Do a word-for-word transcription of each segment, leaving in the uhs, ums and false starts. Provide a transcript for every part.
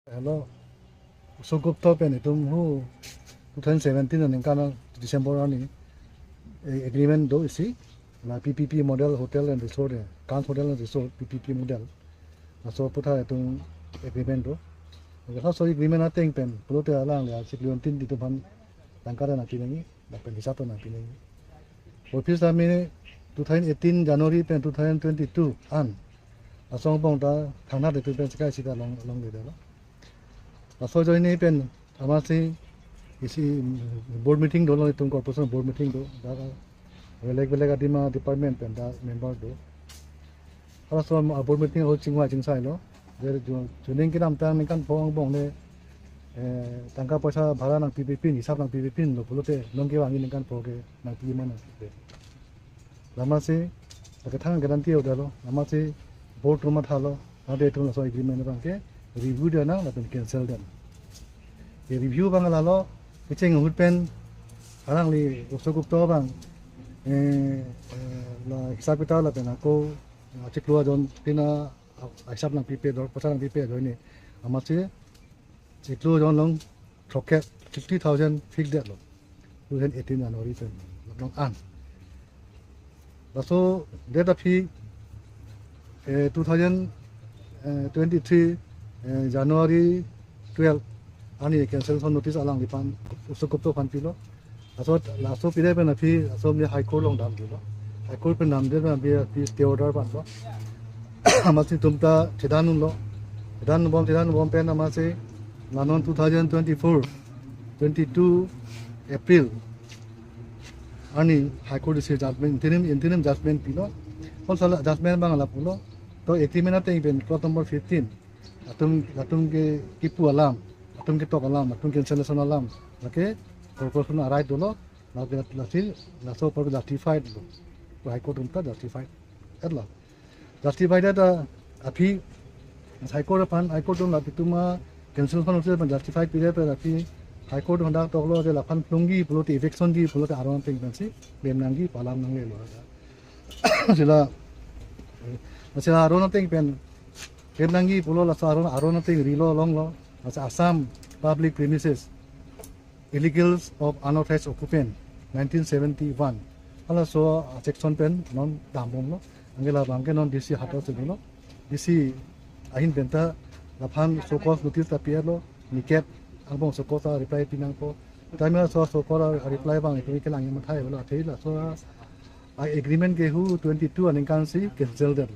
Hello, Utsav Gupta pen itum hu two thousand seventeen aningkan December arni, eh, agreement do isi, la P P P model hotel and resort, eh, Kans Hotel and Resort, P P P model. Laso aputhak itum agreement do. Laso agreement ateng pen pulote alangli achiklo tin itum aphan tangka nangpi nangji, lapen hisap nangpi nangji. Office ami two thousand eighteen January pen two thousand twenty-two an asong bong ta thangnat itum pen sekai sita long, longledetlo. Laso ajoine pen amatsi isi board meeting dolo, itum corporation board meeting do. Dak belek belek adim adepartment pen dak member do. Halaso a board meeting ahut chingvai chingsailo. Dak jo, joining kedamtang ningkan pho angbong le, eh, tangka poisa bhara nangpipipin, hisap nangpipipinlo pulote non kevangji ningkan pho ke nangpi ma nangpipe. Lamatsi, lake thang guarantee odalo, lamatsi board atum mathalo, ade itum laso agreement abangke review damnang lapen cancel dam. Ke review abang lalo, kecheng ahut pen alangli Utsav Gupta abang, eh, eh, la hisap kitap lapen ako achiklo ajon tina, ah, hisap nangpipe, dor poisa nangpipe ajoine amatsi chiklo ajon along throkkep fifty thousand fixed detlo. Two thousand eighteen January pen along an. Laso date aphi, eh, two thousand twenty-three, eh, January twelve arni cancellation notice alangliphan, Utsav Gupta aphan pilo. Laso, laso pidai pen aphi, laso mi High Court along damdetlo. High Court pen damdet pen aphi, aphi stay order vanlo. Amatsi itum ta thedun unlo. Thedunbom, thedunbom pen amatsi la non two thousand twenty-four, twenty-two April arni High Court isi judgment, interim, interim judgment pilo. Konsala judgment abang lapulo. To agreement ateng pen clause number fifteen, latum, latum ke kipu alam, latum ketok alam, latum cancellation alam, lake corporation a-right dolo, lake lasi, laso apor justified lo. High Court atum ta justified etlo. Justified et aphi High Court aphan, High Court atum latum a-cancellation aphan justify pidetlo, aphi High Court atum dak toklo je laphan plungji pulote, eviction ji pulote aron ateng pensi klem nangji, palam nanglelo. Sila, sila aron ateng pen klem nangji pulo, laso aron, aron ateng rilo longlo. Laso Assam Public Premises, Illegals of Unauthorized Occupant, nineteen seventy-one. Halaso section pen non dambomlo. Anke labangke non D C hato si dolo. D C ahin pen ta laphan show cause notice ta pietlo. Niket angbong show cause a-reply pinangpo. Time laso show cause a-reply abang itum kelangji matha avelo, athe laso a-agreement ke hu twenty-two aningkan si cancel det.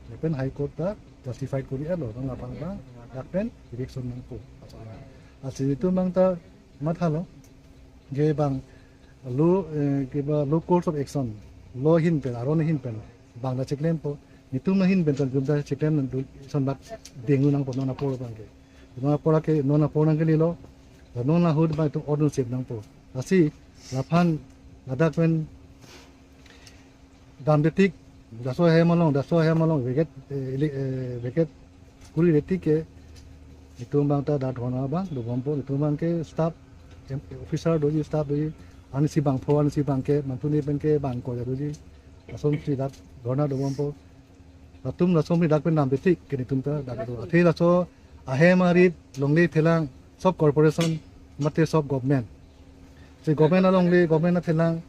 Lapen High Court ta justified kori etlo, bang abang bang, dak pen eviction nangpo. Lasi itum abang ta mathalo, je bang law, eh, ke ba law course of action, law ahin pen, aron ahin pen bang ta chiklempo, netum ahin pen ta itum ta chiklem nangdun, son bak dengdun nangpo non apor abangke. Non apor ke, non apor nangkelelo, non ahut abang itum ordinance nangpo. Lasi laphan ladak pen damdetik, laso ahem along, laso ahem along vacate, eh, ili-, eh, vacate kuri detik ke, itum abang ta dak dhorna abang dobompo, itum abangke staff, em, officer doji, staff doji, ansi bangpho, ansi abangke, mantuni penke bang ko doji, lasonsi dak dhorna dobompo. Latum lason mi dak pen damdetik ke netum ta dak do. Athe laso ahem arit longle thelang, sob corporation mate sob government. Si government alongle, government athelang,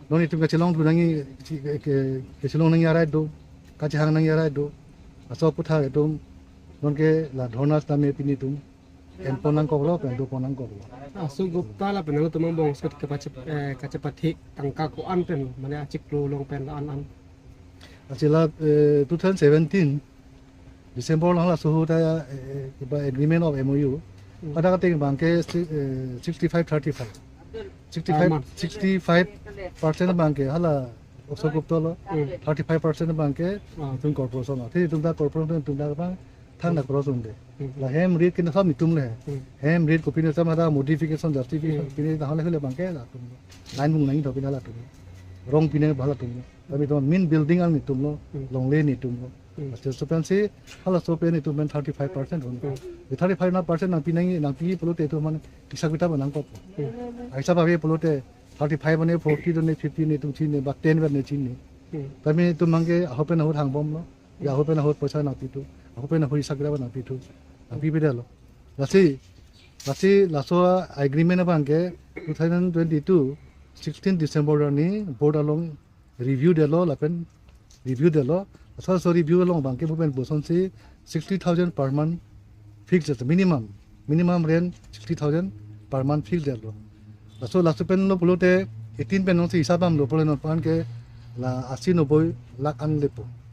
non itum kachelongdun nangji, ke, ke, kachelong nangji a-right do, kachehang nangji a-right do. Laso aputhak itum nonke la dhorna sitame pini itum enpon nangkoklo, pen dopon nangkoklo. Utsav Gupta lapen nangtum angbong sot kapache-, eh, kachepathik tangka ko-an pen, mane achiklo along pen an an. Lasi la, eh, two thousand seventeen December along laso ahut ta, eh, eh, ba agreement of M O U. Hmm. Hadak ateng abangke si-, eh, sixty-five thirty-five. Sixty-five, per month. Sixty-five percent abangke hala Utsav Gupta lo. Hmm. Thirty-five percent abangke, ah, itum corporation lo. Athe itum ta corporation itum ta abang thangta cross unde. Hmm. La hem rit ke na sob netum le. Hmm. Hem rit kopine sob hadak modification, justification, hmm, pine ta hale hale abangke latum. Line bung nangji thopine latum. Rong pine ba latum. Tapi itum main building an netum lo, hmm, longle netum lo. Hmm. Laso pensi, halaso pen itum pen thirty-five percent hon. Hmm. Di thirty-five na percent nangpi nangji, nangpi pulote itum mane hisap kitap nangkok. Hmm. Hisap ave pulote thirty-five ne, forty ne, fifty ne itum chinine, ba ten ne chinine. Hmm. Tapi itum abangke ahut pen ahut hangbomlo. Ya, ahut pen ahut poisa nangpithu. Ahut pen ahut hisap kitap nangpithu. Pipe detlo. Lasi, lasi laso agreement abang ke two thousand twenty-two sixteen December arni board along review detlo lapen review detlo. Laso, laso review along abang ke pu pen pusonsi sixty thousand per month fixed detlo, minimum, minimum rent sixty thousand per month fixed detlo. Laso, laso pen lo pulote eighteen pen nongsi hisap damlo pulo non aphan ke la asi noboi lakh an lepo.